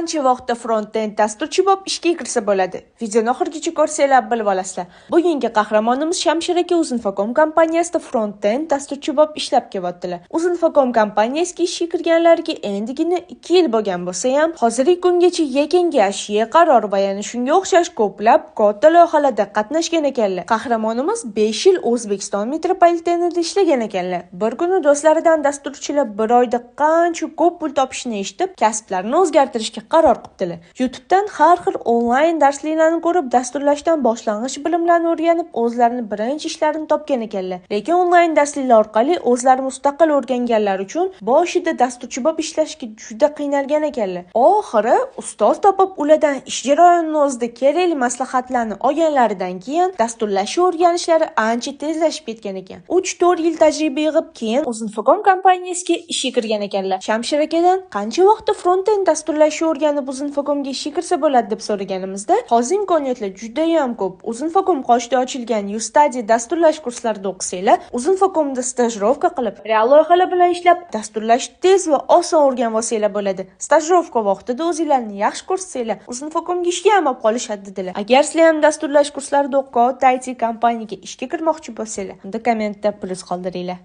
Qancha vaqtda front-end dasturchi bo'lib ishga kirsa bo'ladi? Videoni oxirigacha ko'rsanglar, bilib olasizlar. Bugungi qahramonimiz Shamshir aka Uzinfocom kompaniyasida front-end dasturchi bo'lib ishlab kelyaptilar. Uzinfocom kompaniyasiga ishga kirganlariga endigina 2 yil bo'lgan bo'lsa ham, hozirgi kungacha E-kengash, E-qaror va yana shunga o'xshash ko'plab katta loyihalarda qatnashgan ekanlar. Qahramonimiz 5 yil O'zbekiston metropolitenida ishlagan ekanlar. Bir kuni do'stlaridan dasturchilar bir oyda qancha ko'p pul topishini eshitib, kasblarini o'zgartirishga qaror qilibdilar. YouTube'dan har xil onlayn darsliklarni ko'rib, dasturlashdan boshlang'ich bilimlarni o'rganib, o'zlarini birinchi ishlarini topgan ekanlar. Lekin onlayn darsliklar orqali o'zlari mustaqil o'rganganlari uchun boshida dasturchi bo'lib ishlashga juda qiynalgan ekanlar. Oxiri ustoz topib, ulardan ish jarayonini o'zida kerakli maslahatlarni olganlaridan keyin dasturlashni o'rganishlari ancha tezlashib ketgan ekan. 3-4 yil tajriba yig'ib, keyin Uzinfocom kompaniyasiga ishga kirgan ekanlar. Shamshir akadan qancha vaqtda front-end dasturlashni o'rganib Uzinfocomga ishga kirsa bo'ladi deb so'raganimizda, hozir imkoniyatlar juda ham ko'p. Uzinfocom qoshida ochilgan Ustadi dasturlash kurslarida o'qisanglar, Uzinfocomda stajirovka qilib, real loyihalar bilan ishlab, dasturlashni tez va oson o'rganib olsanglar bo'ladi. Stajirovka vaqtida o'zinglarni yaxshi ko'rsatsanglar, Uzinfocomga ishga ham olib qolishadi dedilar. Agar sizlar ham dasturlash kurslarida o'qib, katta IT kompaniyaga ishga kirmoqchi bo'lsanglar, unda kommentda plyus qoldiringlar.